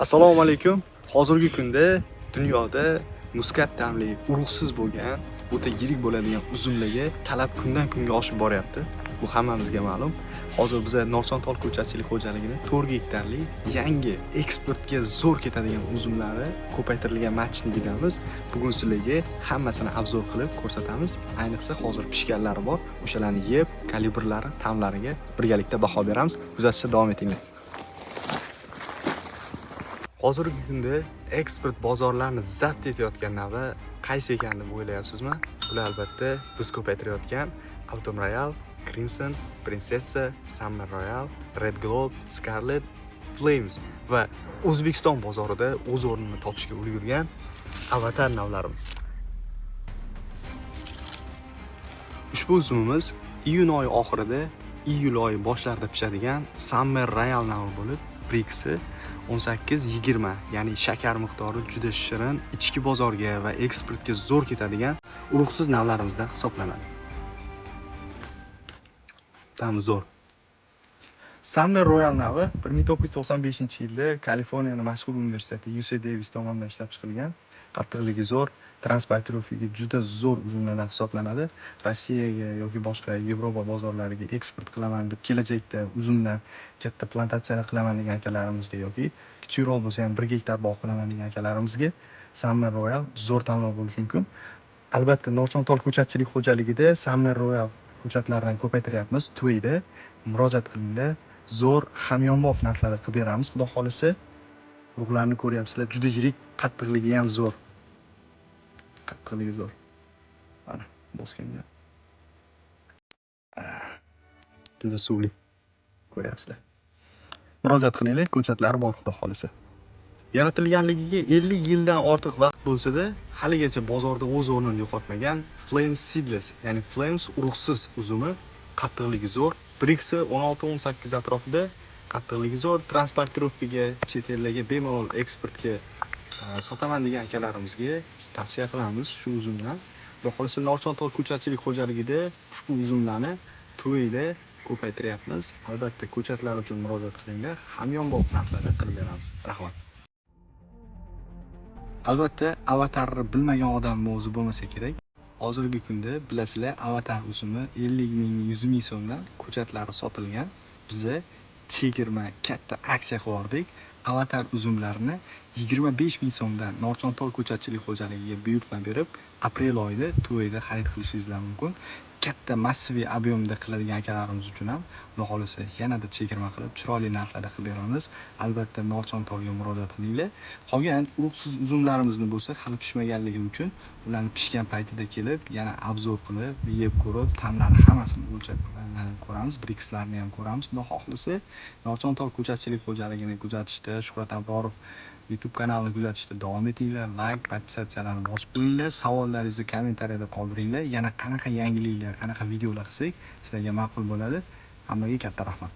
Assalomu alaykum. Hozirgi kunda dunyoda muskat ta'mli, urug'siz bo'lgan, o'ta yirik bo'ladigan uzumlarga talab kundan kunga oshib boryapti. Bu hammamizga ma'lum. Hozir biza Norchontol ko'chatchilik xo'jaligini 4 gektarli yangi eksportga zo'r ketadigan uzumlari ko'paytirilgan machligidamiz. Bugun sizlarga hammasini обзор qilib ko'rsatamiz. Ayniqsa hozir pishganlari bor. O'shalarni yeb, kalibrlari, ta'mlariga birgalikda baho beramiz. Kuzatishda davom etinglar. Hozirgi kunda eksport bozorlarini zabt etayotgan navlar qaysi ekan deb o'ylayapsizmi? Bular albatta biz ko'paytirayotgan Autumn Royal, Crimson, Princessa, Summer Royal, Red Globe, Scarlet, Flames va O'zbekiston bozorida o'z o'rnini topishga ulgurgan Avatar navlarimiz. Ushbu uzumimiz iyun oyi oxirida, iyul oyi boshlarida pishadigan Summer Royal navi bo'lib, Brixi 18-20, ya'ni shakar miqdori juda shirin, ichki bozorga va eksportga zo'r ketadigan urug'siz navlarimizdan hisoblanadi. Ta'mi zo'r. Summer Royal navi 1995-yilda Kaliforniyani mashhur universiteti UC Davis tomonidan ishlab chiqilgan. Qattiqligi zo'r, transportirovkaga juda zo'r uzumlardan hisoblanadi. Rossiyaga yoki boshqa Yevropa bozorlariga eksport qilaman deb kelajakda uzumdan katta plantatsiyalar qilaman degan akalarimizga yoki kichikroq bo'lsa ham 1 gektar bog' qilaman degan akalarimizga Summer Royal zo'r tanlov bo'lishi mumkin. Albatta, Norchontol ko'chatchilik xo'jaligida Summer Royal ko'chatlaridan ko'paytiryapmiz. To'yda murojaat qilinglar. Zo'r hamyonbop narxlarda qilib beramiz, xudo xolisa. Urug'larni ko'ryapsizlar, juda yirik, qattiqligi ham zo'r. Qattiqligi zo'r. Mana bosganda. Juda suvli. Ko'ryapsizlar. Murojaat qilinglar, ko'chatlari bor xudo xolisa. Yaratilganligiga 50 yildan ortiq vaqt bo'lsa-da, haligacha bozorda o'z o'rnini yo'qotmagan Flames Seedless, ya'ni Flames urug'siz uzumi qattiqligi zo'r. Brixi 16-18 atrofida, qattiqligi zo'r, transportirovkaga, chet ellarga bemalol eksportga sotaman degan akalarimizga tavsiya qilamiz shu uzumdan. Xudo xolisa Norchontol ko'chatchilik xo'jaligida ushbu uzumlarni to'yda ko'paytiryapmiz. Albatta ko'chatlar uchun murojaat qilinglar, hamyonbop narxlarda qilib beramiz. Rahmat. Albatta Avatarni bilmagan odam o'zi bo'lmasa kerak. Hozirgi kunda bilasizlar, Avatar uzumi 50 ming, 100 ming so'mdan ko'chatlari sotilgan. Biza chegirma katta aksiya qilib Avatar uzumlarini 25 ming so'mdan Norchontol ko'chatchilik xo'jaligiga buyurtma berib, aprel oyida to'yda xarid qilishingizlar mumkin. Katta массовый объем da qiladigan akalarimiz uchun ham xudo xolisa yanada chegirma qilib, chiroyli narxlarda qilib beramiz. Albatta Norchontolga murojaat qilinglar. Qolgan urug'siz uzumlarimizni bo'lsa, hali pishmaganligi uchun ularni pishgan paytida kelib, yana обзор qilib, yeb ko'rib, ta'mlari hammasini o'lchab ko'ramiz, Brixlarni ham ko'ramiz. Xudo xohlasa, Norchontol ko'chatchilik xo'jaligini kuzatishda, Shuhrat Abrorov YouTube kanalini kuzatishda davom etinglar. Layk, подписаться larni bosib qo'yinglar. Savollaringizni kommentariyada qoldiringlar. Yana qanaqa yangiliklar, qanaqa videolar qilsak sizlarga ma'qul bo'ladi. Hammaga katta rahmat.